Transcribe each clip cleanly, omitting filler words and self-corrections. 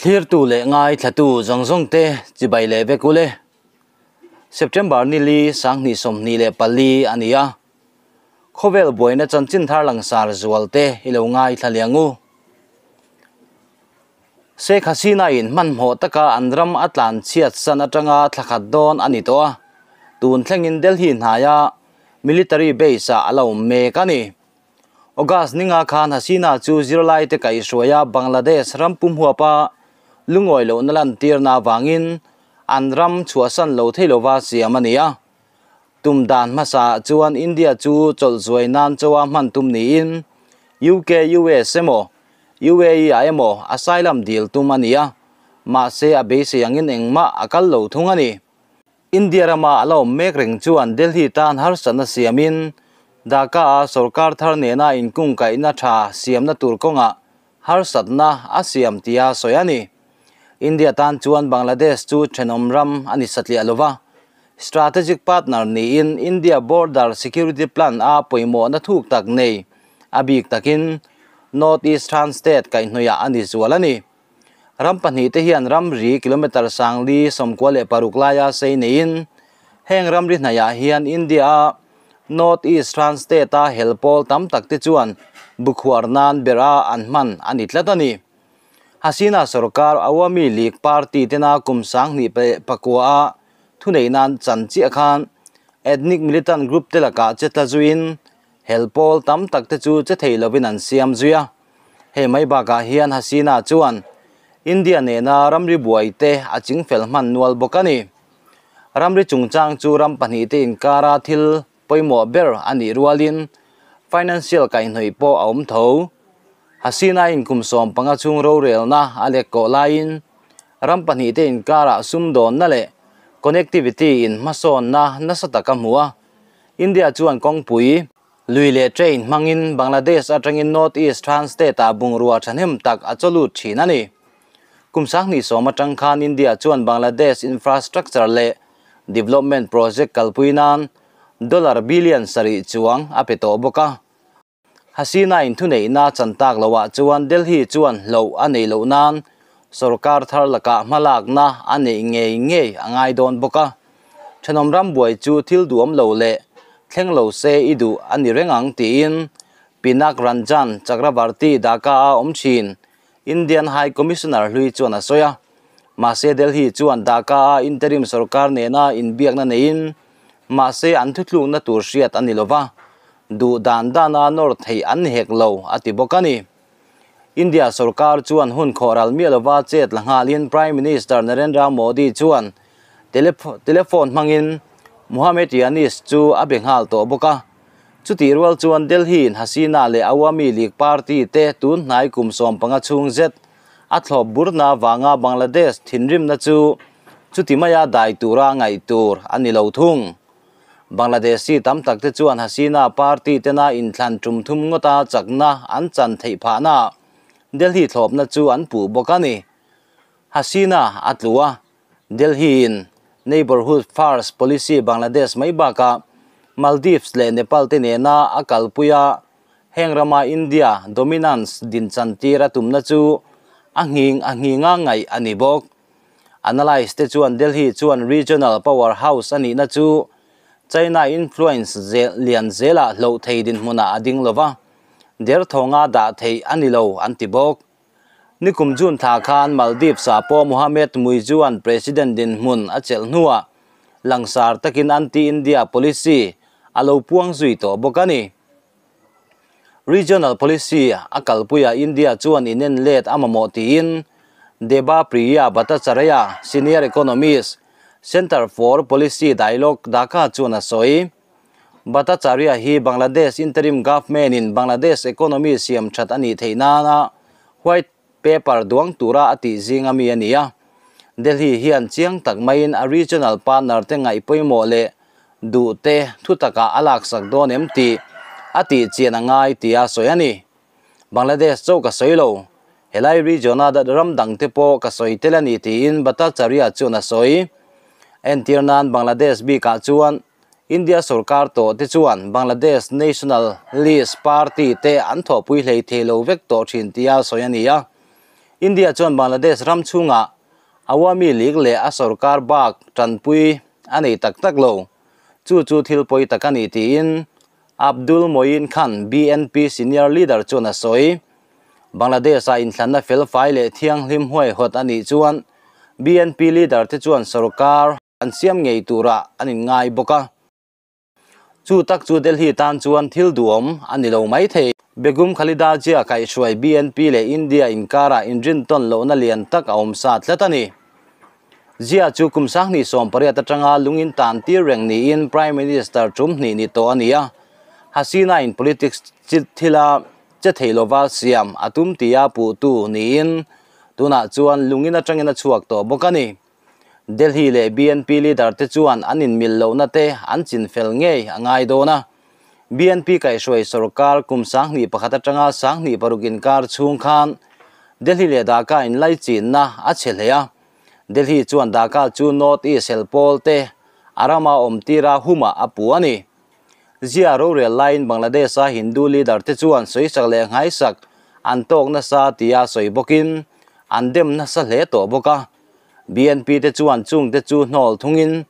Thlirtu leh ngaithlatu zawng zawng te chibai leh vek ule. September ni li 2024 a ni a. Khawvel buaina chanchin thar langsar zual te i lo ngaithla liang u. Sheikh Hasina in hmanhmawh taka an ram a tlan chhiat san atanga thla khat dawn a ni tawh a. Tun thlengin Delhi hnaia military base ah a lo awm mek a ni. August ninga khan Hasina chu zirlaite kaihhruaia Bangladesh ram pum huapa lungawi lohna lantirna avangin an ram chhuahsan lo thei lova siam a ni a. Tum dan hmasa chuan India chu chawlhzuai nan chawa hman tum niin UK, US emaw UAE ah emaw asylum dil tum a ni a, mahse a beisei angin engmah a kal lo thung a ni. India rama a la awm mek reng chuan Delhi tan harsatna siamin Dhaka-a sorkar thar nena inkungkaihna tha siamna tur kawngah harsatna a siam tia sawi a ni. India tan chuan Bangladesh chu thenawm ram a ni satliah lova, strategic partner niin India Border Security Plan a pawimawhna thuk tak nei a bik takin North Eastern State kaihhnawihah a ni zual a ni. Ram pahnih te hian ramri kilometre 1096 laia sei neiin heng ramri hnaiah hian India-a North Eastern State-a hel pawl tam tak te chuan bukhuar nan bera an hman a ni tlat a ni. Hasina sarkar Awami League Party tena kum 2009-a thunei nan chan chiah khan ethnic militant group te lakah che tla zuiin hel pawl tam tak te chu che thei lovin an siam zui a. Hei mai bakah hian Hasina chuan India nena ramri buai te a chingfel hman nual bawk a ni. Ramri chungchang chu ram pahnih te inkara thil pawimawh ber a nih rualin financial kaihhnawih pawh a awm tho. Hasina in kum 15 chhung rorelna a lek kawh laiin ram pahnih te inkara sumdawnna leh connectivity in hmasawnna nasa taka hmu a. India chuan kawngpui lui leh train hmangin Bangladesh atangin North Eastern State ah bungrua thahnem tak a chawlut thin a ni. Kum 2010 atang khan India chuan Bangladesh infrastructure leh development project kalpui nan dollar billion 7 chuang a pe tawh bawk a. Hasina in thunei na chantak loah chuan Delhi chuan hlo a nei lo nan sarkar thar laka hmalak na a nei ngei ngei a ngai dawn bawk a. Thanom ram buai chu thil duam lo le thleng lo se i du ani rengang tiin Pinak Ranjan Chakrabarti Dhaka a awm thin Indian High Commissioner hlui chuan a sawi a. Mahse Delhi chuan Dhaka a interim sarkar nena inbiakna neiin mahse an thuthlukna na tur hriat ani lova du dan dana nor thei an hek lo a ti bawk a ni. India sarkar chuan hun khoral mi lova chet la ngalin Prime Minister Narendra Modi chuan telephone hmangin Mohammed Yanis chu a be nghal tawh bawk a. Chuti rual chuan Delhi in Hasina leh Awami League Party te tun hnai kum 15 chhung zet a thlawp burna wanga Bangladesh thinrimna chu chuti maia dai tura ngai tur ani lo thung. Bangladeshi tam tak te chuan Hasina Party tena inthlan tum thum ngawta chakna an chan thei pha na Delhi thlawpna chu an pu bawk a ni. Hasina a tlua Delhi in Neighborhood First Policy Bangladesh mai baka Maldives leh Nepal te nena a kalpuia heng rama India dominance din chantira tumna chu a nghinga ngai ani bawk. Analyst te chuan Delhi chuan regional powerhouse ani na chu China influence lian zela hlo thei din hmuna ading lova der thonga da thei ani lo an ti bawk. Nikum June tha khan Maldives a po Mohammed Muizuan president din hmun a chel hnuah langsar takin anti-India policy alo puang zui to bawk a ni. Regional policy a kalpuia India chuan inen let a mamawh tiin Deba Priya Bhattacharya senior economist Center for Policy Dialogue Dhaka chuan a sawi. Bhattacharya hi Bangladesh interim government in Bangladesh economy siam that ani theina na white paper duang tura ati zinga mi ania. Delhi hian chiang tak maiin a regional partner te ngai pawimawh leh du te thutaka alak sak dawn em ti ati chian angai tia sawi a ni. Bangladesh chaw ka sawi lo helai region a ram dang te pawh ka sawi tel ani tiin Bhattacharya chuan a sawi. Entir nan Bangladesh bikah chuan India sarkar to te chuan Bangladesh Nationalist Party te an thawhpui hlei thei lo vek tawh thin tia sawi a ni a. India chuan Bangladesh ram chhungah Awami League leh a sorkar bak tanpui a nei tak tak lo. Chu chu thil pawi tak a ni tiin Abdul Moin Khan, BNP senior leader chuan a sawi. Bangladesh-a inthlanna felfai leh thianghlim huaihawt a nih chuan BNP leader te chuan sorkar an siam ngei turah an inngai bawk a. Chu tak chu Delhi tan chuan thil duhawm a ni lo mai thei. Begum Khalida Zia kaihhruai BNP leh India inkarah inrintawn lohna lian tak a awm sa tlat a ni. Zia chu kum 2018 atanga lungin tan tir reng niin Prime Minister tum hnih ni tawh a ni a. Hasina in politics thila che thei lova siam a tum tia puhtu niin tunah chuan lungin atangin a chhuak tawh bawk a ni. Delhi leh BNP leader te chuan an inmil lohna te an chinfel ngei a ngai dawn a. BNP kaihhruai sorkar kum 2001 atanga 2006 inkar chhung khan Delhi leh Dhaka inlaichinna a chhe hle a. Delhi chuan Dhaka chu North East helpawl te a rama awm tira huma a pu a ni. Zia rorel laiin Bangladesh a Hindu leader te chuan sawisak leh nghaisak an tawk nasa tia sawi bawkin an dem nasa hle tawh bawk a. BNP te chuan chung te chu hnawl thungin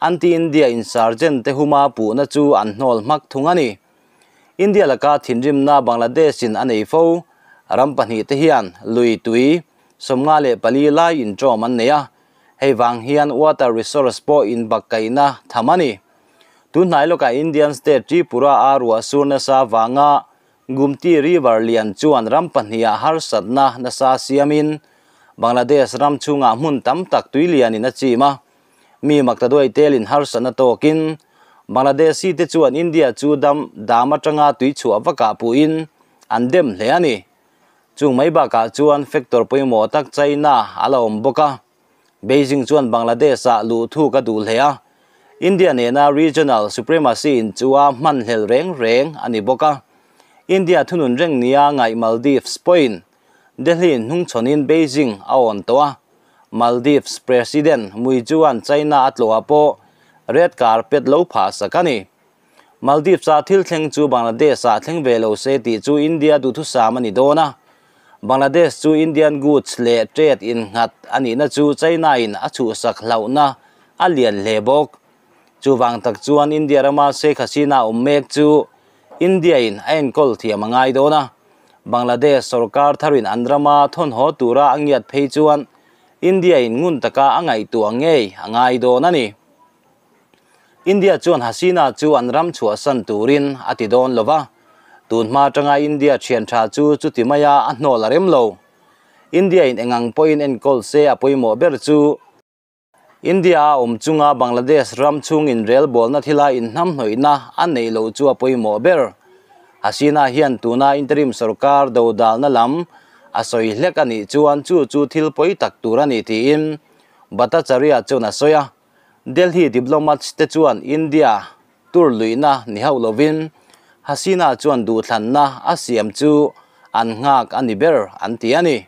anti-India insurgent te huma puhna chu an hnawl hmak thung a ni. India laka thinrimna Bangladesh in a nei fo ram pahnih te hian lui tui 54 lai intawm an nei a. Hei vang hian water resource pawh inbakkaihna tham a ni. Tunhnai lawkah Indian state Tripura a ruah sur nasa vanga Gumti River lian chuan ram pahniha harsatna nasa siamin Bangladesh ram chhungah hmun tam tak tui lianin a chim a. Mi maktaduai telin harsatna tawkin Bangladeshi te chuan India chu dam dam atanga tui chhuah vaka puhin an dem hle a ni. Chung mai bakah chuan factor pawimawh tak China a la awm bawk a. Beijing chuan Bangladesh ah luh thuk a duh hle a. India nena regional supremacy in chu a hman hlel reng reng a ni bawk a. India thunun reng nia ngai Maldives pawhin Delhi hnung chhawnin Beijing a awn tawh a. Maldives President Muizzuan China a tlawh pawh red carpet lo phah sak a ni. Maldives a thil thleng chu Bangladesh ah thleng ve lo se tih chu India duhthusam a ni dawn a. Bangladesh chu Indian goods leh trade in nghat a nihna chu China in a chhuhsak hlauhna a lian hle bawk. Chuwang tak chuan India rama Sheikh Hasina awm mek chu India in a enkawl thiam a ngai dawn a. Bangladesh sorkar tharin an rama thawn haw tura a ngiat phei chuan India in ngun taka a ngaihtuah ngei a ngai dawn a ni. India chuan Hasina chu an ram chhuahsan turin a ti dawn lova. Tunhma atanga India thian tha chu chuti maia a hnawl a rem lo. India in engang pawhin enkawl se a pawimawh ber chu India a awm chunga Bangladesh ram chhung in rel bawlna thila inhnam hnawihna a nei lo chu a pawimawh ber. Hasina hian tuna interim sorkar dodalna lam a sawi hlek a nih chuan chu chu thil pawi tak tur a ni tiin Bhattacharya chuan a sawi a. Delhi diplomats te chuan India tur luihna ni hauh lovin Hasina chuan duhthlanna a siam chu an nghak a ni ber an ti a ni.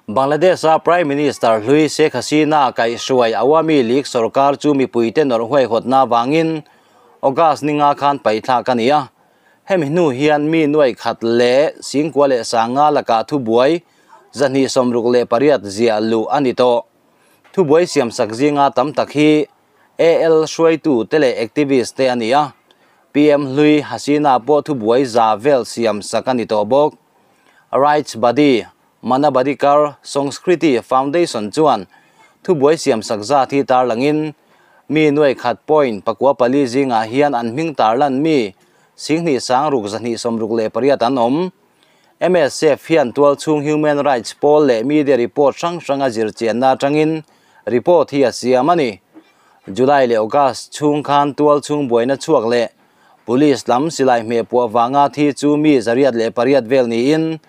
Bangladesh a Prime Minister hlui Sheikh Hasina kaihhruai Awami League sorkar chu mipui te nawrh huaihawtna wangin August ninga khan paithlak a ni a. Hemi hnu hian mi nuai khat leh singkua leh sanga laka thubuai 268 zia lu a ni tawh. Thubuai siam sak zinga tam tak hi AL hruaitu te leh activist te a ni a. PM hlui Hasina pawh thubuai za vel siam sak a ni tawh bawk. Rights Body Manabadhikar Sangskriti Foundation chuan thubuai siam sak za thi tar langin mi nuai khat point pakua pali zinga hian an hming tar lan mi singhni sangruk 268 an awm. MSF hian tual chhung human rights pawl leh media report hrang hranga zirchianna atangin report hi a siam a ni. July leh August chhung khan tual chhung buaina chhuak leh police lam silai hmeh puah wanga thi chu mi 108 vel niin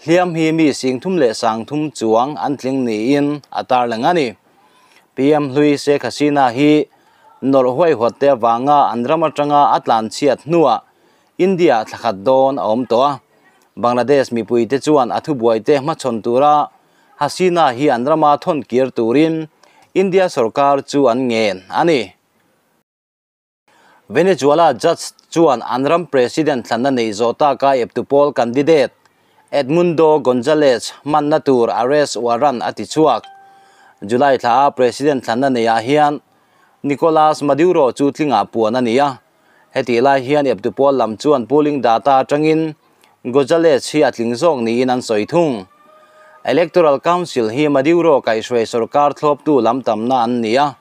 hliam hi mi 30 leh 30 chuang an tling niin a tar lang a ni. PM hlui Sheikh Hasina hi nawrh huaihawt te wanga an ram atanga a tlan chhiat hnuah India thlakhat dawn a awm tawh a. Bangladesh mipui te chuan a thubuai te hmachhawn tura Hasina hi an rama thawn kir turin India sorkar chu an ngen a ni. Venezuela judge chuan an ram president thlanna nei zawh taka eptu pawl candidate Edmundo Gonzalez manna tur arrest warrant a tichhuak. July thla a President thlanna neiah hian Nicolas Maduro chu tlingah puan a ni a. Hetih lai hian eptu pawl lam chuan polling data atangin Gonzalez hi a tling zawk niin an sawi thung. Electoral Council hi Maduro kaihhruai sorkar thlawptu lam tamna an ni a,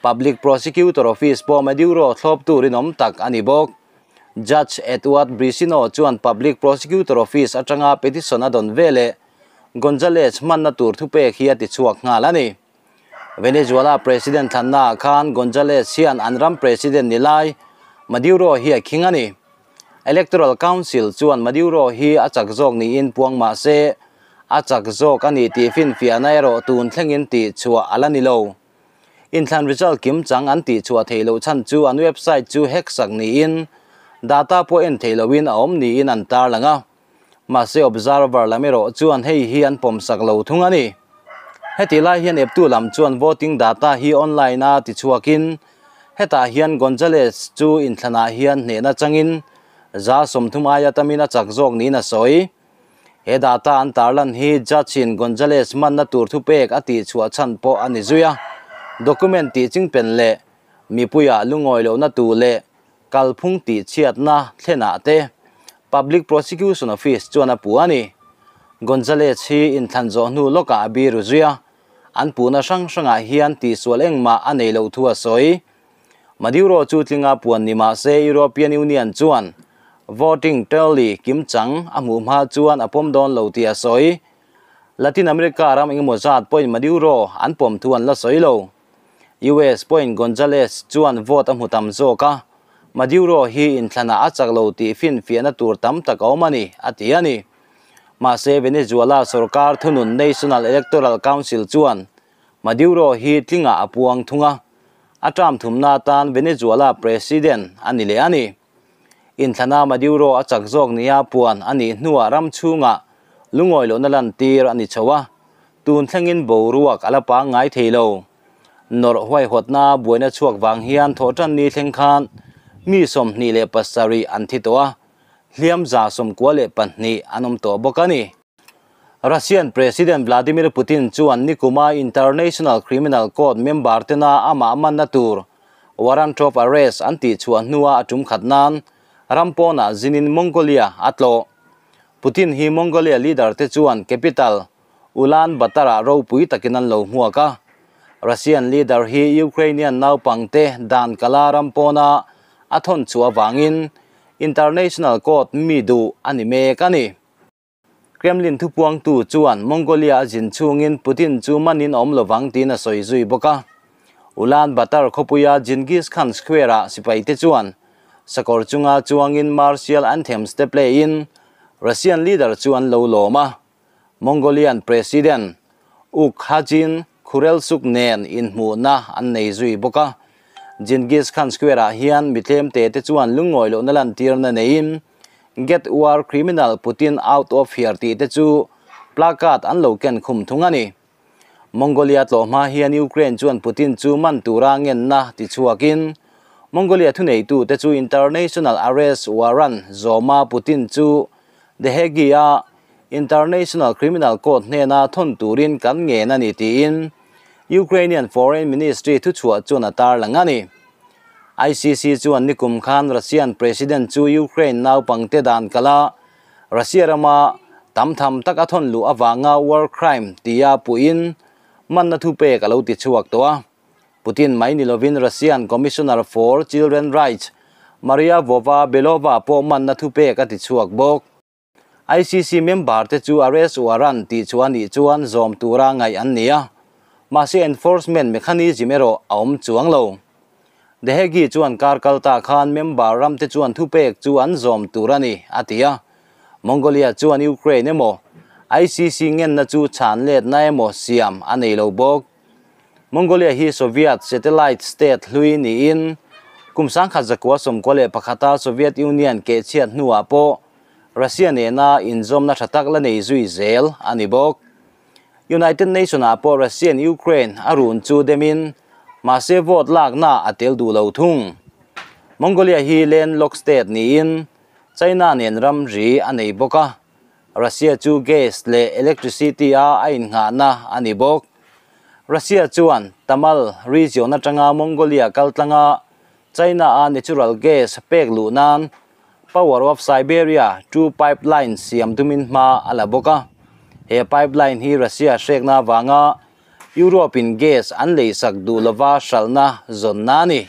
Public Prosecutor Office pawh Maduro thlawptu rinawm tak a ni bawk. Judge Edward Briseno chuan Public Prosecutor Office atanga petition a dawn veleh Gonzalez hmanna tur thupek hi a tichhuak nghal a ni. Venezuela President thlannaah khan Gonzalez hian an ram President ni lai Maduro hi a khing a ni. Electoral Council chuan Maduro hi a chak zawk niin puang mah se, a chak zawk a ni tih finfiahna erawh tun thlengin tihchhuah a la ni lo. Inthlan result kim chang an tihchhuah theih loh chhan chu an website chu hack sak niin data pawh en theih lohin a awm niin an tarlang a. Mahse observer lam erawh chuan hei hi an pawmsak lo thung a ni. Hetih lai hian eptu lam chuan voting data hi online a tichhuakin hetah hian Gonzalez chu inthlanah hian hnehna changin 30% aia tamin a chak zawk niin a sawi. He data an tarlan hi judge in Gonzalez manna tur thupek a tihchhuah chhan pawh a ni zui a. Document tih chingpen leh mipuiah lungawi lohna tu leh kalphung tihchhiatna thlenah te Public Prosecution Office chuan a puh a ni. Gonzalez hi inthlan zawh hnu lawkah a biru zui a, an puhna hrang hrangah hian tihsual engmah a nei loh thu a sawi. Maduro chu tlinga puan ni mah se European Union chuan voting tally kimchang a hmuh hma chuan a pawm dawn lo tih a sawi. Latin America ram engemaw zat pawhin Maduro an pawm thu an la sawi lo. US pawhin Gonzalez chuan vote a hmu tam zawk a, Maduro hi inthlanah a chak lo tih finfiahna tur tam tak a awm a ni, a ti a ni. Mahse, Venezuela sorkar thunun National Electoral Council chuan Maduro hi tlingah a puang thung a, a term thumna atan Venezuela president a ni leh a ni. Inthlana Maduro a chak zawk nia puan a nih hnuah ram chhungah lungawi lohna lantir a ni chho a, tun thlengin boruak a la pangngai thei lo. Nawrh huaihawtna buaina chhuak vang hian thawhtan ni thleng khan mi 27 an thi tawh a, hliam 92 an awm tawh bawk a ni. Russian President Vladimir Putin chuan nikuma International Criminal Court member tena amah manna tur warrant of arrest an tihchhuah hnua a tum khat nan ram pawnah zinin Mongolia a tlawh. Putin hi Mongolia leader te chuan capital Ulaanbaatar-ah ropui takin an lo hmuak a. Russian leader hi Ukrainian naupangte dan kala ram pawna a thawn chhuah avangin International Court mi duh a ni mek a ni. Kremlin thupuangtu chuan Mongolia a zin chhungin Putin chu manin a awm lovang tiin a sawi zui bawk a. Ulaanbaatar khawpuia Genghis Khan Square-ah sipaite chuan sakawr chunga chuangin martial anthems te play-in Russian leader chu an lo lawm a. Mongolian President Ukhajin Khurelsukh nen inhmuhna an nei zui bawk a. Genghis Khan Square-ah hian mitlemte te chuan lungawi lohna lantirna neiin Get war criminal Putin out of here tih te chu placard an lo ken khum thung a ni. Mongolia tlawh hma hian Ukraine chuan Putin chu man tura ngenna tichhuakin Mongolia thuneitu te chu international arrest warrant zawma Putin chu The Hague-a International Criminal Court hnena thawn turin kan ngen a ni tiin Ukrainian Foreign Ministry thuchhuah chuan a tarlang a ni. ICC chuan nikum khan Russian President chu Ukraine naupangte dan kala Russia rama tam tham tak a thawn luh avanga war crime tia puhin manna thupek a lo tichhuak tawh a. Putin mai ni lovin Russian Commissioner for Children Rights Maria Lvova-Belova pawh manna thupek a tichhuak bawk. ICC member te chu arrest warrant tihchhuah a nih chuan zawm tura ngaih an ni a, mahse enforcement mechanism erawh a awm chuang lo. The Hague chuan kar kal ta khan member ram te chuan thupek chu an zawm tur a ni, a ti a. Mongolia chuan Ukraine emaw ICC ngenna chu chhan letna emaw siam a nei lo bawk. Mongolia hi Soviet satellite state hlui niin kum 1991a Soviet Union kehchhiat hnuah pawh Russia nena inzawmna tha tak la nei zui zel a ni bawk. United Nations-ah pawh Russian Ukraine a run chu demin mahse vote lakna a tel duh lo thung. Mongolia hi landlocked state niin China nen ram ri a nei bawk a. Russia chu gas leh electricity a a innghahna a ni bawk. Russia chuan Tamal region atanga Mongolia kaltlanga China a natural gas pek luh nan Power of Siberia 2 pipeline siam tumin hma a la bawk a. He pipeline hi Russia hrekna avanga Europe in gas an leisak duh lova hralhna zawnna a ni.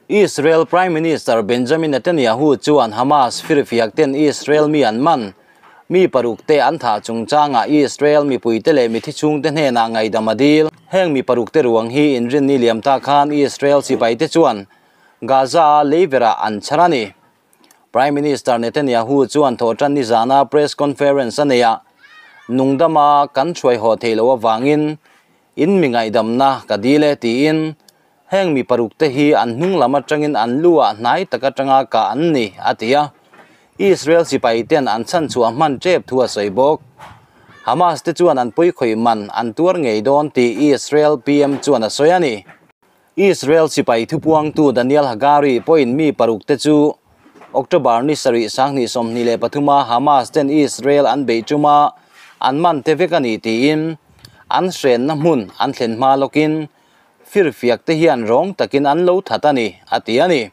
Israel Prime Minister Benjamin Netanyahu chuan Hamas firfiak ten Israel mi an man mi paruk te an thah chungchangah Israel mipuite leh mithi chhungte hnenah ngaihdam a dil. Heng mi paruk te ruang hi inrinni liam ta khan Israel sipaite chuan Gaza-a leiverah an chhar a ni. Prime Minister Netanyahu chuan thawhtan nizana press conference a neih ah nungdama kan hruai haw theih loh avangin in mi ngaihdamna ka dil e tiin heng mi paruk te hi an hnung lam atangin an lu ah hnai tak atanga kah an ni a ti a, Israel sipai ten an chhanchhuah hman tep thu a sawi bawk. Hamas te chuan an pawikhawih man an tuar ngei dawn tih Israel PM chuan a sawi a ni. Israel sipai thupuangtu Daniel Hagari pawhin mi paruk te chu October ni sarih 2023 a Hamas ten Israel an beih chuma an man te vek a ni tiin an hrenna hmun an thlen hma lawkin firfiak te hian rawng takin an lo that a ni, a ti a ni.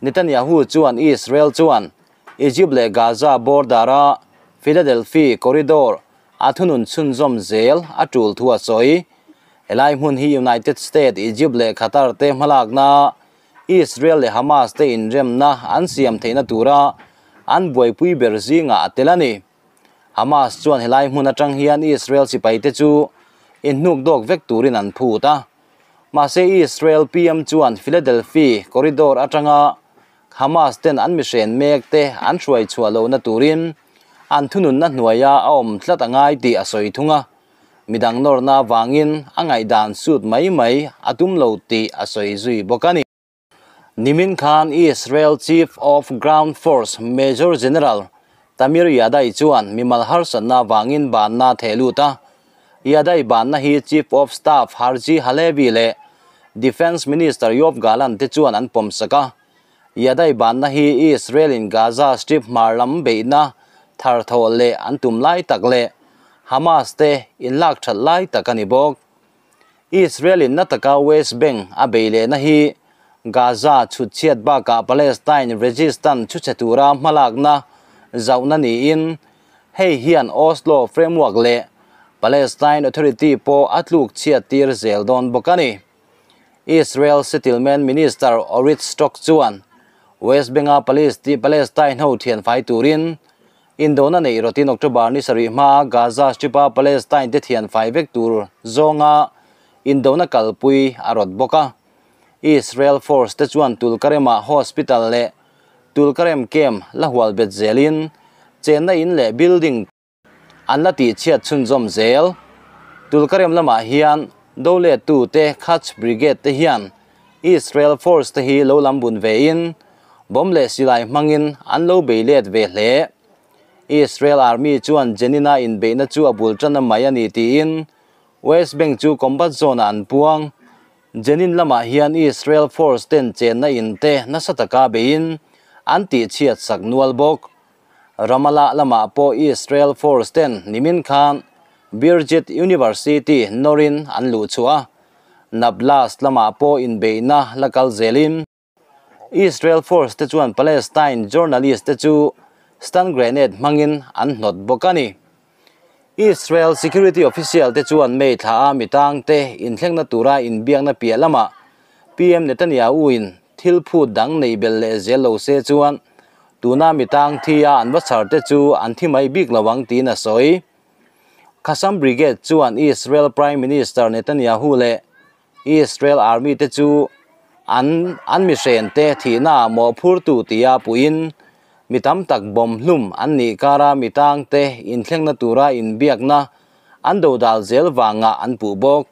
Netanyahu chuan Israel chuan Egypt leh Gaza border-a Philadelphi Corridor a thunun chhunzawm zel a tul thu a sawi. Helai hmun hi United States, Egypt leh Qatar te hmalakna Israel leh Hamas te inremna an siam theihna tura an buaipui ber zingah a tel a ni. Hamas chuan helai hmun atang hian Israel sipaite chu inhnukdawk vek turin an phut a. Mahse Israel PM chuan Philadelphi Corridor atanga Hamas ten an mihren mek te an hruai chhuah lohna turin an thununna hnuaia a awm tlat a ngai tih a sawi thung a, midang nawrna avangin a ngaihdan sut mai mai a tum lo tih a sawi zui bawk a ni. Nimin khan Israel Chief of Ground Force Major General Tamir Yadai chuan mimal harsatna avangin banna a theh lut a. Yadai banna hi Chief of Staff Herzi Halevi leh Defence Minister Yoav Gallant te chuan an pawmsak a. Yadai banna hi Israel in Gaza Strip hmar lam beihna thar thawh leh an tum lai tak leh Hamas te inlak that lai tak a ni bawk. Israel in na taka West Bank a bei lehna hi Gaza chhutchhiat bakah Palestine resistance chhuchhe tura hmalakna zauhna niin hei hian Oslo Framework leh Palestine Authority pawh a tluk chhiat tir zel dawn bawk a ni. Israel Settlement Minister Orit Strock chuan West Bank-a Palestine ho thianfai turin Indona neih rawtin October ni sarih hmaa Gaza Strip-a Palestine te thian fai vek tur zawnga indona kalpui a rawt bawk a. Israel force te chuan Tulkarem-ah hospital leh Tulkarem camp la hual bet zelin chenna in leh building an la tihchhiat chhunzawm zel. Tulkarem lamah hian dolettu te Quds Brigade te hian Israel force te hi lo lam bun vein bomb leh silai hmangin an lo bei let ve hle. Israel army chuan Jenin-a inbeihna chu a bul tan a mai a ni tiin West Bank chu combat zone-ah an puang. Jenin lamah hian Israel force ten chenna in te nasa taka beiin an tihchhiat sak nual bawk. Ramallah lamah pawh Israel force ten nimin khan Birzeit University nawrin an luh chhuah a, Nablus lamah pawh inbeihna la kal zelin Israel force te chuan Palestine journalist te chu stun grenade hmangin an hnawt bawk a ni. Israel security official te chuan May thla a mitang te inthlengna tura inbiakna piah lamah PM Netanyahu in thil phut dang nei bel leh zel lo se chuan tuna mitang thi a an va chhar te chu an thi mai bik lo ang tiin a sawi. Qassam Brigade chuan Israel Prime Minister Netanyahu leh Israel Army te chu an an mihren te thihna ah mawhphurtu tia puiin mi tam tak bawm hlum an nih kara mitang te inthlengna tura inbiakna an dodal zel vangah an puh bawk.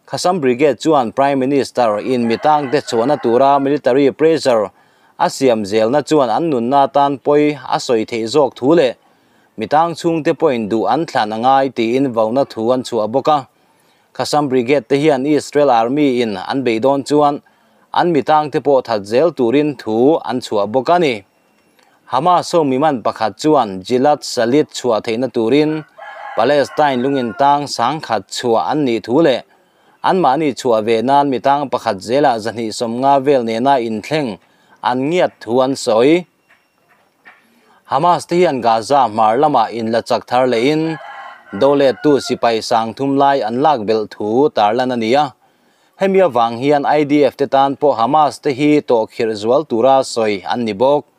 Qassam Brigade chuan Prime Minister in mitang te chhuahna tura military pressure a siam zelna chuan an nunna atan pawi a sawi theih zawk thu leh mitang chhungte pawhin duh an thlan a ngai tiin vauna thu an chhuah bawk a. Qassam Brigade te hian Israel Army in an bei dawn chuan an mitang te pawh that zel turin thu an chhuah bawk a ni. Hamas ho miman pakhat chuan Gilad Shalit chhuah theihna turin Palestine lungin tang 10,000 chhuah an nih thu leh anmahni chhuah ve nan mi tang pakhat zela 250 vel nena inthleng an ngiat thu an sawi. Hamas te hian Gaza hmar lama in la chak thar lehin dawlet tu sipai 30,000 lai an lak bel thu tarlan a ni a. Hemi awang hian IDF te tan pawh Hamas te hi tawh khirh zual tura sawi an ni bawk.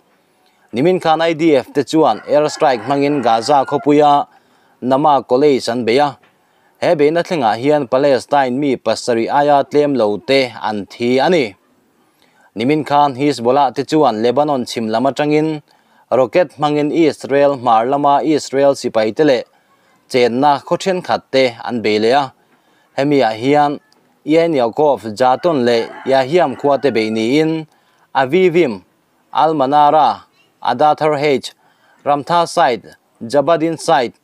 Nimin khan IDF te chuan airstrike hmangin Gaza khawpuia Nama College an bei a. He beihna thlengah hian Palestine mi 7 aia tlem lo te an thi a ni. Nimin khan Hezbollah te chuan Lebanon chhim lam atangin rocket hmangin Israel hmar lama Israel sipai te leh chenna khaw thenkhat te an bei leh a. Hemi ah hian Ein Yaakov Jaton leh Yahiam khua te bei niin Avivim, Al-Manara, Adathar H, Ramtha site, Jabadin site,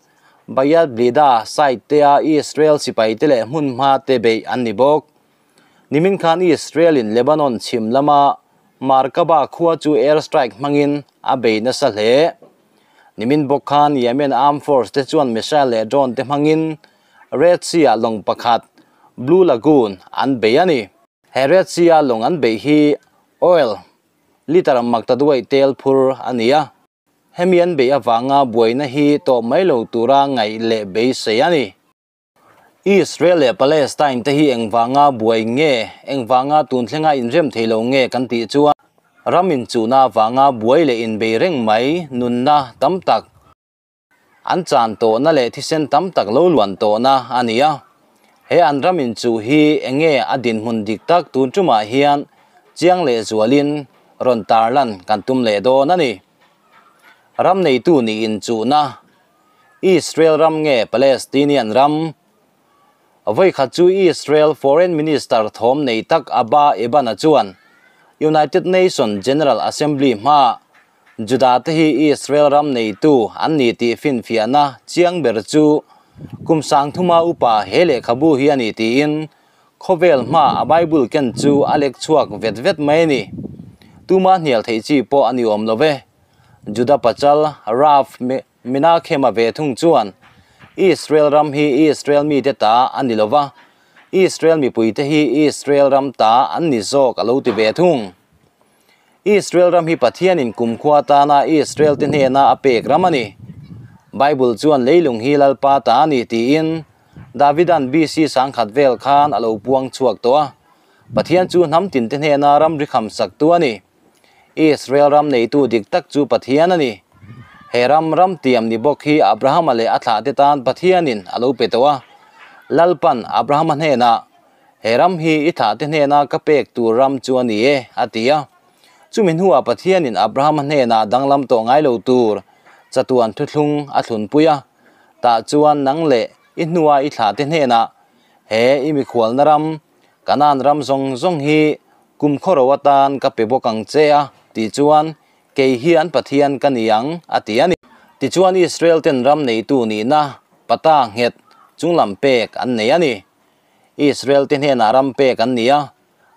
Bayat Blida site te a Israel sipai te leh hmun hma te bei an ni bawk. Nimin khan Israel in Lebanon chhim lama Markaba khua chu airstrike hmangin a bei nasa hle. Nimin bawk khan Yemen Armed Force te chuan missile leh drone te hmangin Red Sea ah lawng pakhat Blue Lagoon an bei a ni. He Red Sea a lawng an bei hi oil liter maktaduai tel phur a ni a. Hemi an bei awanga buaina hi tawh mai lo tura ngaih leh beisei a ni. Israel leh Palestine te hi engwanga buai nge engwanga tun thlenga inrem theilo nge kan tih chuan ramin chuna awanga buai leh inbei reng mai nunna tam tak an chan tawhna leh thisen tam tak lo luan tawhna a ni a. He an ramin chu hi enge a dinhmun dik tak tun tumah hian chiang leh zualin rawn tarlan kan tum leh dawn a ni. Ram neitu ni in chuna Israel ram nge Palestinian ram. Voi khat chu Israel Foreign Minister thawm nei tak Abba Eban a chuan United Nations General Assembly hma Juda te hi Israel ram neitu an ni tih finfiahna chiang ber chu kum 30 upa he lehkhabu hi ani tiin khawvel hma a Bible ken chu a lek chhuak vet vet mai ani. Tuma hnial thei chi pawh ani awm love. Juda pachal Raf Menachem ve thung chuan Israel ram hi Israel mi te ta ani lova. Israel mi pui te hi Israel ram ta an ni zawk alo ti ve thung. Israel ram hi Pathianin kum khua tana Israel te hnena a pek ram ani. Bible chuan leilung hi lalpa ta ani tiin Davidan BC 1000 vel khan alo puang chuak to a. Pathian chu hnam tin te hnena ram ri kham sak tu ani. Israel ram neitu dik tak chu Pathian ani. He ram ram tiam ni bawk hi Abraham le a thlah te tan Pathianin alo pe to a. Lalpan Abraham hnena he ram hi i thlah te hnena ka pek tur ram chu ani e atia. Chumin huwa Pathianin Abraham hnena danglam to ngai lo tur chatuan thuthlung a thlun puia. Ta chuan nang le i hnuwa i thlah te hnena he i mikhual na ram Kanan ram zong zong hi kum khoro atan ka pe bawk ang che a ti chuan kei hi an Pathian ka niang ati ani. Ti chuan Israel ten ram neitu ni na pata nghet chunglam pek an nei ani. Israel te hnena ram pek an nia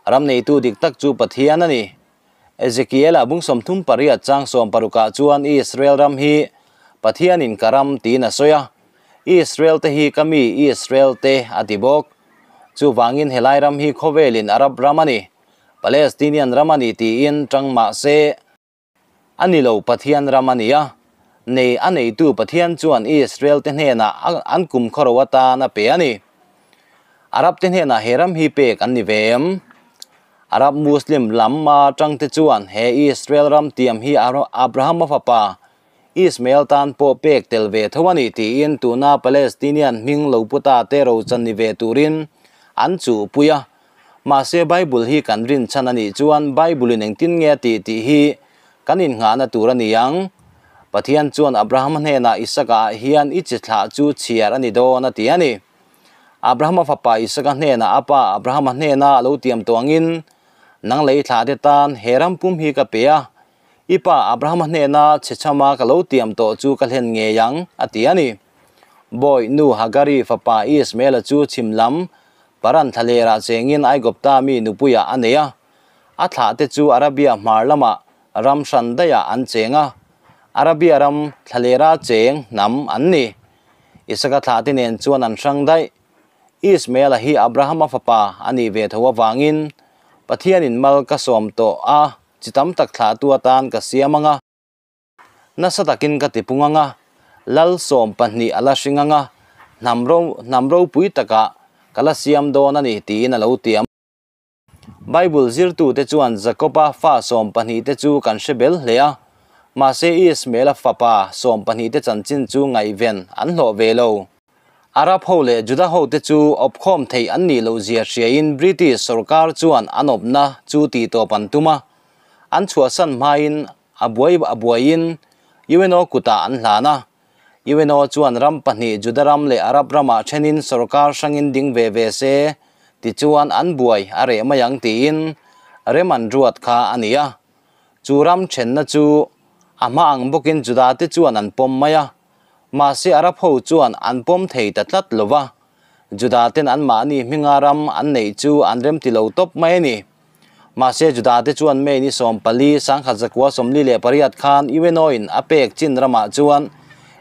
ram neitu dik tak chu Pathian ani. Ezekiel a bung 38 chang 16 chuan Israel ram hi Pathianin karam tin a soya. Israel te hi kami Israel te ati bawk. Chu wangin helai ram hi khawvelin Arab ram ani Palestinian ram ani tiin tang ma se ani lo Pathian ram ania. Nei anei tu Pathian chuan Israel te hnena an kum khoro atan a pe ani. Arab te hnena he ram hi pek an ni vem. Arab Muslim lamma tang te chuan he Israel ram tiam hi Abraham fapa Ismael tan po pek tel ve thawani tiin tuna Palestinian hming lo puta te ro chan ni ve turin an chu puia. Ma se Bible hi kan rin chan ani chuan Bible in engtin nge ti ti hi kanin nga na tur ani ang. Pathian chuan Abraham hnena Isaka hian i chi thla chu chiar ani do na ti ani. Abraham fapa Isaka hnena apa Abraham hnena lo tiam tuangin nang lei thla te tan heram pum hi ka pe a. Ipa Abraham hnena chechama ka lo tiam to chu ka hlen nge yang ati ani. Boy nu Hagari fapa Ismael chu chimlam paran thalera chengin Aigupta mi nupuya aneya. A thla te chu Arabia hmar lama ram shan daya an chenga. Arabia ram thlalera cheng hnam an ni. Isaka thlahte nen chuan an hrang daih. Ismaela hi Abrahama fapa a nih ve tho avangin Pathianin mal ka sawm tawh a, chi tam tak thlahtu atan ka siam ang a, nasa takin ka tipung ang a, lal 12 a la hring ang a, hnam ro hnam ropui takah ka la siam dawn a ni tiin a lo tiam. Bible zirtute chuan Jakoba fa 12 te chu kan hre bel hle a, mahse Ismaela fapa 12 te chanchin chu ngaihven an hlawh ve lo. Arab ho leh Juda ho te chu awpkhawm theih an nih loh zia hriain British sorkar chuan an awpna chu tih tawp an tum a, an chhuahsan hmain a buai a buaiin UNO kutah an hlan a. UNO chuan ram pahnih Juda ram leh Arab ramah thenin sorkar hrangin ding ve ve se tichuan an buai a reh mai ang tiin rem an ruat kha a ni a. Chu ram thenna chu a hma ang bawkin Juda te chuan an pawm mai a. Mahse Arab ho chuan an pawm thei ta tlat lova, Juda ten anmahni hminga ram an neih chu an rem ti lo tawp mai a ni. Mahse Juda te chuan May ni 14, 1948 khan UNO in a pek chin ramah chuan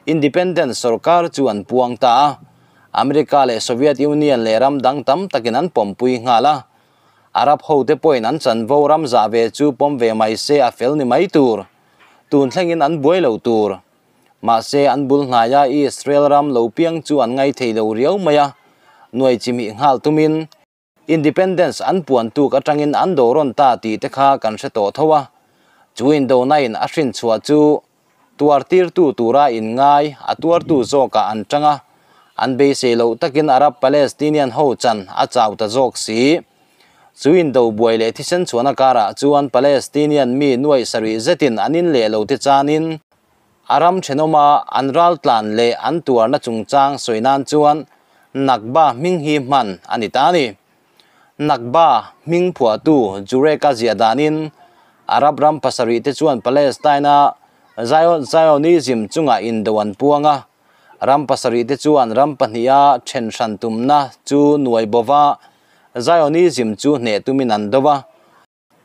Independence sorkar chu an puang ta a, America leh Soviet Union leh ram dang tam takin an pawmpui nghal a. Arab ho te pawhin an chanvo ram zah ve chu pawm ve mai se a fel ni mai tur. Tun thlengin an buai lo tur. Mahse an bul hnaia Israel ram lo piang chu an ngai thei lo riau mai a, nuai chimih nghal tumin Independence an puan tuk atangin an do rawn ta tih te kha kan hre tawh tho a. Chu indona in a hrin chhuah chu tuar tirtu tura in ngai a tuartu zawkah an tang a, an beisei loh takin Arab Palestinian ho chan a chau ta zawk si. Chu indo buai leh thisen chhuahna karah chuan Palestinian mi nuai sarih zetin an in leh lo te chanin Aram thenawma an ral tlan leh an tuarna chungchang sawi nan chuan Nakba hming hi hman a ni ta a ni. Nakba hming phuahtu Jureka ziah danin Arab ram pasarih te chuan Palestine-a Zionism chungah indo an puang a, ram pasarih te chuan ram pahniha then hran tumna chu nuai bova Zionism chu hneh tumin an do a.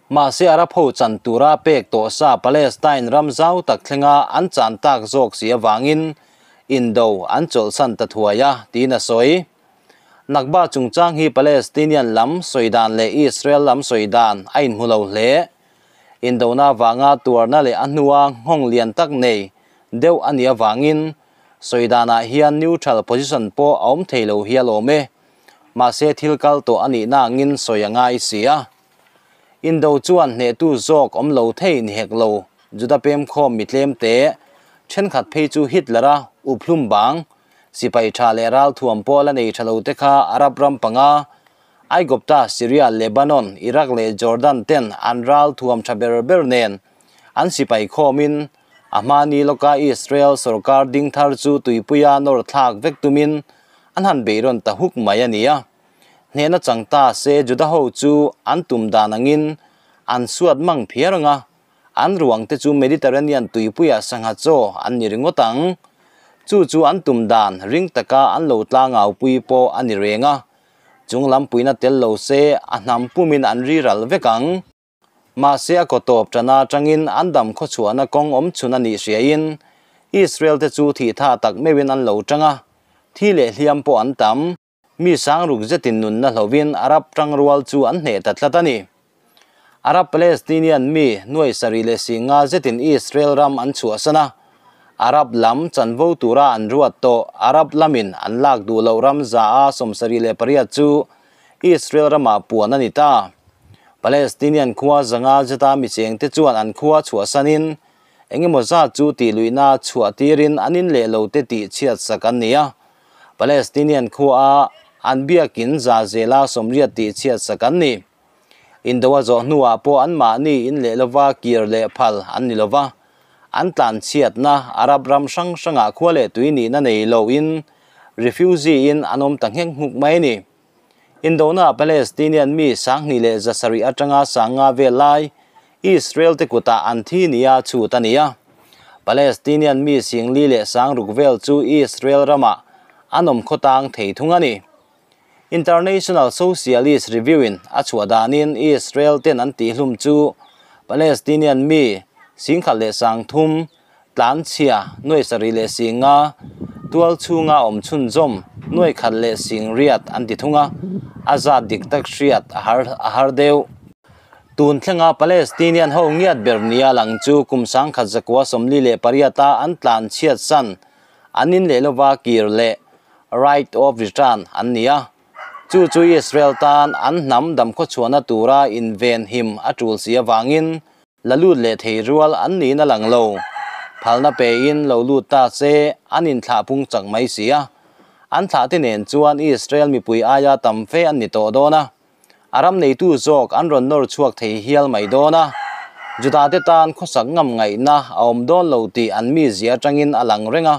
Mahse Arab ho chan tura pek tawh sa Palestine ram zau tak thlenga an chan tak zawk si avangin indo an chawlhsan ta thuai a tiin a sawi. Nakba chungchang hi Palestinian lam sawi dan leh Israel lam sawi dan a inhmu lo hle. Indona avanga tuarna leh a hnua nghawng lian tak nei deuh a nih avangin sawi danah hian neutral position pawh a awm thei lo hi a lawm e. Mahse thil kal tawh a nihna angin sawi a ngai si a. Indo chuan hnehtu zawk awm lo thei ni hek lo. Juda pem khawm mi tlem te thenkhat phei chu Hitlera uphlum bang sipai tha leh ral thuam pawh la nei tha lo te kha Arab ram panga Aigupta, Syria, Lebanon, Iraq leh Jordan ten an ral thuam tha ber ber nen an sipai khawmin a hmani lawka Israel sorkar ding thar chu tuipuia nawr thlak vek tumin an han beirawn ta huk mai a ni a. Hnehna chang ta se Juda ho chu an tum dan angin an suat mang phiar anga an ruang te chu Mediterranean tuipuia sangha chaw an ni ringawt ang. Chu chu an tum dan ring taka an lo tlangau pui pawh a ni reng a. Chung lam puina tel lo se a hnam pumin an ri ral vek ang. Mahse a kaw tawp tana tangin an dam khaw chhuahna kawng awm chhun a nih hriain Israel te chu thih tha tak meuhin an lo tang a, thi leh hliam pawh an tam. Mi sangruk zetin nunna hlovin Arab tangrual chu an hneh ta tlat a ni. Arab Palestinian mi nuai sarih leh singa zetin Israel ram an chhuahsan a, Arab lam chanvo tura an ruat tawh Arab lamin an lak duh loh ram za a 78 chu Israel ramah puan a ni ta. Palestinian khua zanga zeta mi cheng te chuan an khua chhuahsanin engemaw zat chu tih luihna chhuah tirin an in leh lo te tih chhiat sak an ni a. Palestinian khua an biakin za zela 80 tih chhiat sak an ni. Indoa zawh hnuah pawh an mahni in leh lova kir leh phal an ni lova. An tlan chhiatna Arab ram hrang hrangah khua leh tui nihna nei lo in refugee in an awm ta nghek nghuk mai a ni. Indona Palestinian mi 2,700 atanga 5,000 vel lai Israel te kutah an thi nia chhut a ni a. Palestinian mi 4,000 leh 6,000 vel chu Israel ramah an awm khawtang thei thung a ni. International Socialist Review in a chhuah danin Israel ten an tihhlum chu Palestinian mi 1,300 tlan chhia nuai sarih leh singa tual chhunga awm chhunzawm nuai khat leh sing riat an ti thung a, a zat dik tak hriat a har a har deuh. Tun thlenga Palestinian ho ngiat ber nia lang chu kum 1948 a an tlan chhiat san an in leh lova kir leh right of return an ni a, chu chu Israel tan an hnam dam khawchhuahna tura inven him a tul si avangin la lut leh thei rual an niin a lang lo. Phalna pein lo lut ta se an inthlah pung chak mai si a, an thlah te nen chuan Israel mipui aia tam fe an ni tawh dawn a, a ram neitu zawk an rawn nawr chhuak thei hial mai dawn a, Juda te tan khawsak ngam ngaihna a awm dawn lo tih an mizia atangin a lang reng a,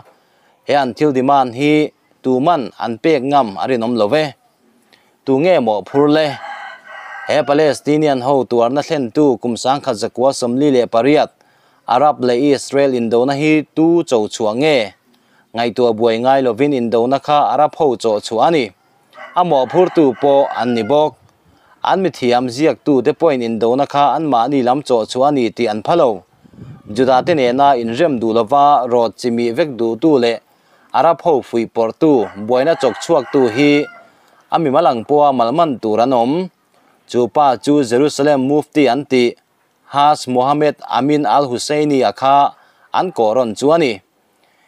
he an thil demand hi tuman an pek ngam a rinawm lo ve. Tu nge mawh phur le? He Palestinian ho tuarna thlentu kum 1948 Arab leh Israel indona hi tu cho chhuah nge? Ngaihtuah buai ngai lovin indona kha Arab ho chawh chhuah a ni. A mawhphurtu pawh an ni bawk. An mithiam ziaktu te pawhin indona kha anmahni lam chawh chhuah a ni tih an pha lo. Juda te nena inrem duh lova rawt chimih vek duhtu leh Arab ho fuih pawrhtu, buaina chawk chhuaktu hi a mimal ang pawha malman tur an awm. Chu pa chu Jerusalem Mufti an tih Haj Mohammed Amin al-Husseini a kha an kawh rawn chu a ni.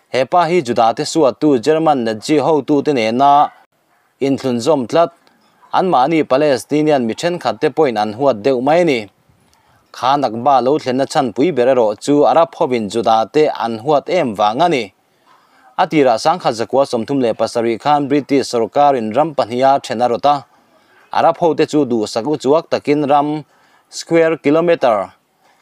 He pa hi Juda te suattu German Nazi hotute nena inthlunzawm tlat, anmahni Palestinian mi thenkhat te pawhin an huat deuh mai a ni. Kha Nakba lo thlenna chhanpui ber erawh chu Arab hovin Juda te an huat em vang a ni. A tirah 1937 khan British sorkarin ram pahniha then a rawt a, Arab hote chu duhsak uchuak takin ram square kilometre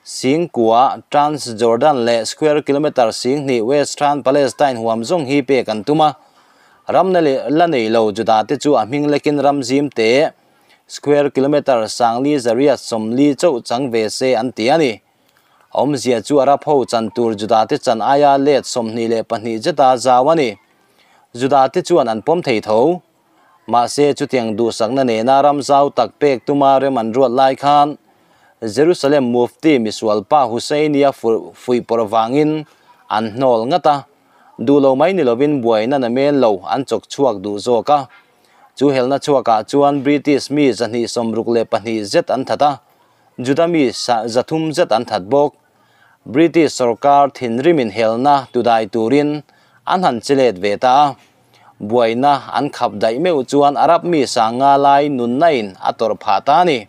9,000 Transjordan leh square kilometre 2,000 Western Palestine huam zawng hi pek an tum a. Ram na leh la nei lo Juda te chu a hming lekin ram zim te square kilometre 4,840 chauh chang ve se an ti a ni. Awmzia chu Arab ho chan tur Juda te chan aia let 22 zeta zau a ni. Juda te chuan an pawm thei tho. Mahse chutiang duhsakna nena ram zau tak pek tuma rem an ruat lai khan Jerusalem Mufti misual pa Husseini-a fuih pawrh vangin an hnawl ngat a, duh lo mai ni lovin buaina na men lo an chawk chhuak duh zawk a. Chu helna chhuakah chuan British mi 262 zet an that a, Juda mi 300 zet an that bawk. British sorkar thinrimin helna tudai turin an han chilet ve ta a. Buaina an khap daih meuh chuan Arab mi 500 lai nunnain a tawrh phah ta a ni.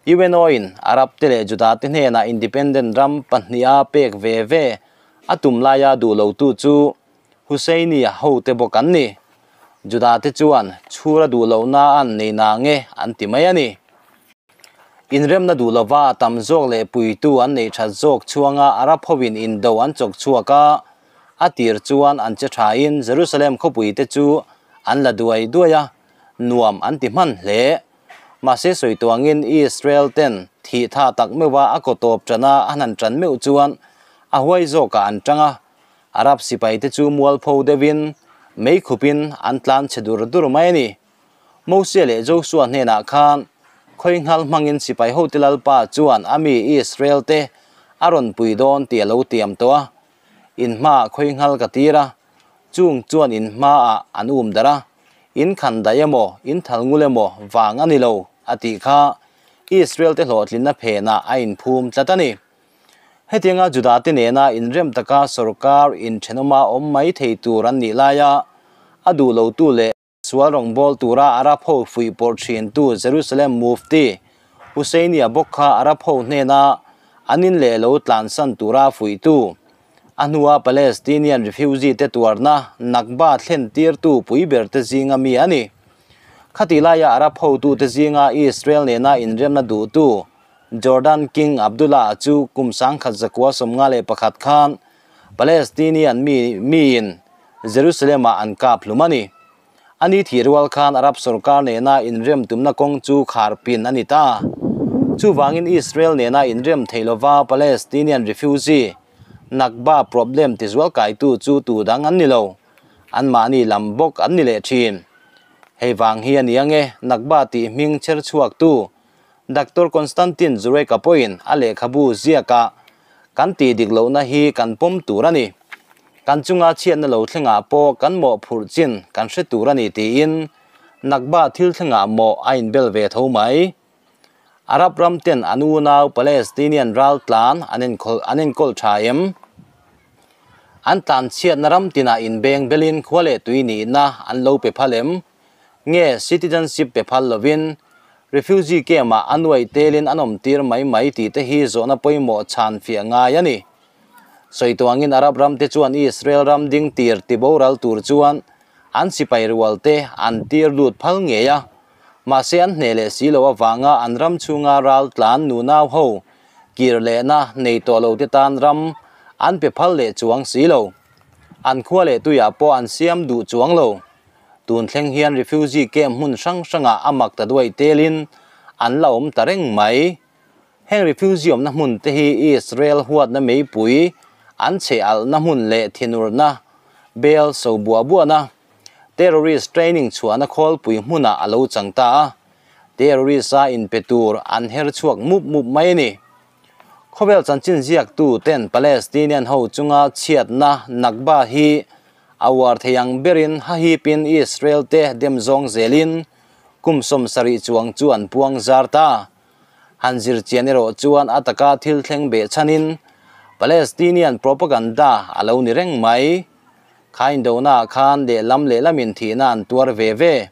UNO-in Arab te leh Juda te hnenah independent ram pahniha pek ve ve a tum laia duh lotu chu Husseini-a hote bawk an ni. Juda te chuan chhura duh lohna an nei na nge an ti mai a ni. Inremna duh lova a tam zawk leh puitu an nei that zawk chhuanga Arab hovin indo an chawk chhuak a, a tir chuan an che thain Jerusalem khawpui te chu an la duai duai a, nuam an ti hman hle. Mahse sawi tuangin Israel ten thih tha tak meuha a kaw tawp tana an han tan meuh chuan a huai zawkah an tang a, Arab sipai te chu mualpho deuhin mei khupin an tlan chhe dur dur mai a ni. Moses leh Joshua hnenah khan khawi nghal hmangin sipai ho te lalpa chuan a mi Israel te a rawn pui dawn tih a lo tiam tawh a, in hmaah khawi nghal ka tir a, chung chuan in hmaah an um darh a, in khan daih emaw in thal ngul emaw vang a ni lo a tih kha Israel te hlawhtlinna phenah a inphum tlat a ni. Hetianga Juda te nena inrem taka sorkar inthenawma awm mai thei tur an nih laia a duh lotu leh sual rawngbâwl tura Arab ho fuih pawrh ṭhintu Jerusalem Mufti Husseini-a bawk kha Arab ho hnena an in leh lo tlansan tura fuihtu, a hnua Palestinian refugee te tuarna Nakba thlen tirtu pui ber te zinga mi a ni. Khatih laia Arab hotute zinga Israel nena inremna duhtu Jordan King Abdullah-a chu kum 1951 khan Palestinian mi miin Jerusalem-ah an kap hlum a ni. Ani thih rual khan Arab sorkar nena inrem tumna kawng chu khar pin a ni ta. Chuvangin Israel nena inrem thei lova Palestinian refugee Nakba problem tizual kaitu chu tu dang an ni lo. Anmahni lam bawk an ni leh thin. Hei vang hi a ni ange Nakba tih hming chher chhuaktu Doctor Constantine Zureka pawhin a lehkhabu ziakah Kan tih dik lohna hi kan pawm tur a ni. Kan chunga chhiatna lo thlengah pawh kan mawhphurh chin kan hre tur a ni tiin Nakba thil thlengah mawh a inbel ve tho mai. Arab ram ten an unau Palestinian ral tlan an an enkawl tha em? An tlan chhiatna ram tinah inbeng belin khua leh tui nihna an lo pe phal em? Nge citizenship pe phal lovin refugee camp ah a nuaih telin an awm tir mai mai tih te hi zawhna pawimawh chhan fiah ngai a ni. Sawi tuangin Arab ram te chuan Israel ram ding tir ti boral tur chuan an sipai rual te an tir lut phal ngei a, mahse an hneh leh si lo avanga an ram chhunga ral tlan nunau ho kir lehna nei tawh lo te tan ram an pe phal leh chuang si lo. An khua leh tuiah pawh an siam duh chuang lo. Tun thleng hian refugee camp hmun hrang hrangah a mak ta duai telin an la awm ta reng mai. Heng refugee awmna hmun te hi Israel huatna meipui an chhe alhna hmun leh thinurna, bel so buah buahna, terrorist training chhuahna khawlpui hmunah a lo chang ta a, terrorist a inpe tur an her chhuak mup mup mai a ni. Khawvel chanchin ziaktu ten Palestinian ho chunga chhiatna Nakba hi a uar thei ang berin hahipin Israel te dem zawng zelin kum 70 chuang chu an puang zar ta. Han zir chian erawh chuan a taka thil thleng beh chhanin Palestinian propaganda a lo ni reng mai. Kha indona khan lehlam lehlamin thihna an tuar ve ve.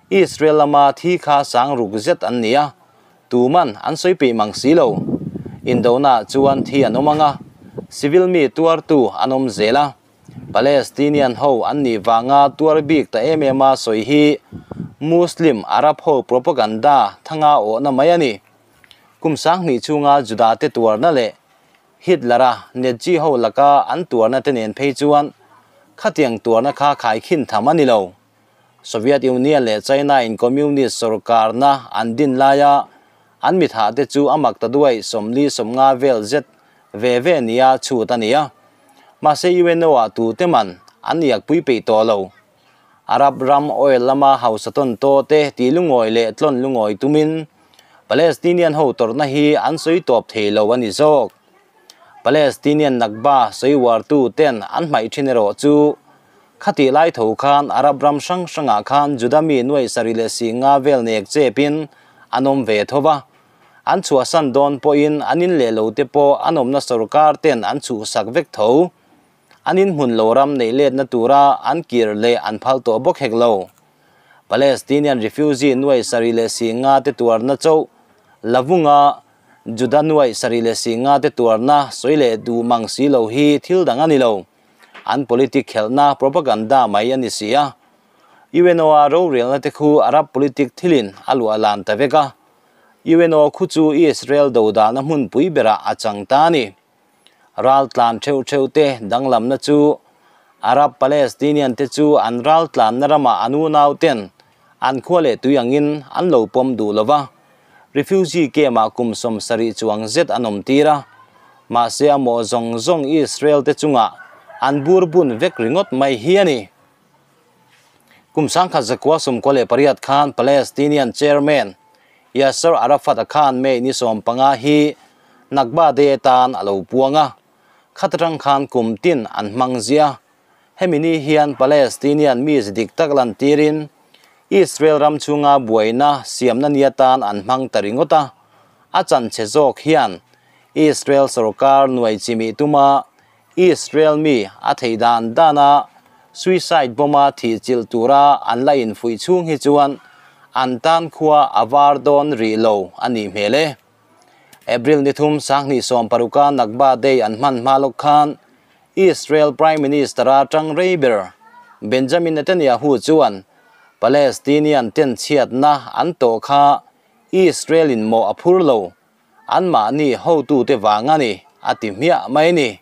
Israel lama thi kha sang ruk zet an ni a, tuman an sawi peih mang si lo. Indona chuan thi an awm anga, civil mi tuartu an awm zel a. Palestinian ho an nih vanga tuar bik ta em em a sawi hi Muslim Arab ho propaganda thanga awhna mai a ni. Kum 2000 chhunga Juda te tuarna leh Hitler-a Nazi ho laka an tuarna te nen phei chuan khatiang tuarna kha khaikhin tham a ni lo. Soviet Union leh China in Communist sarkarna an din laia an mi tha te chu amak ta duai 40, 50 vel zet ve ve nia chu ta nia. Mahse UNO a tu te man an yak pui pe to lo. Arab ram oil lama hausaton to te ti lungawi leh tlon lungawi tumin Palestinian ho torna hi an soi top thei lo ani zawk. Palestinian Nakba soi war tu ten an hmai thin ero chu khati lai tho khan Arab ram hrang hranga khan Judami nuai sari le singa vel nek chepin anom ve thowa an chua san don po in anin le lo te po anom na sarkar ten an chu sak vek tho anin hmun lo ram nei let na tura an kir le an phal to bok hek lo. Palestinian refugee nuai sari le singa te tuar na chau lavunga Juda nuai sari le singa te tuar na soile du mang si lo hi thil dang ani lo. An politic khelna propaganda mai ani sia. UNO a ro real na te khu Arab politic thilin alu alan ta veka. UNO khu chu Israel do da na hmun pui bera achang ta ni. Ral tlan theu theu te danglam na chu Arab Palestinian te chu an ral tlan na rama anu nau ten an khuale tuyangin an lo pom du lova. Refugee ke ma kum 70 chuang zet anom tira. Ma se amo zong zong Israel te chunga an burbun vek ringot mai hi ani. Kum 1998 khan Palestinian chairman Yasser Arafat khan me ni 15 hi Nakba de tan alo puanga. Khatrang khan kum tin an mangzia. Hemini hian Palestinian mi dik taklan tirin Israel ram chunga buaina siamna niatan an mang taringota. Achan chezok hian Israel sarkar nuai chimi tuma Israel mi a theidan dana suicide bomba thi chil tura an lain fui chung hi chuan an tan khua awar don ri lo ani mele. April ni thum 2026 Nakba Day an man malok khan Israel Prime Minister atang Reiber Benjamin Netanyahu chuan Palestinian ten chiat na an to kha Israel in mo aphur lo an ma ni ho tu te wanga ni ati mia mai ni.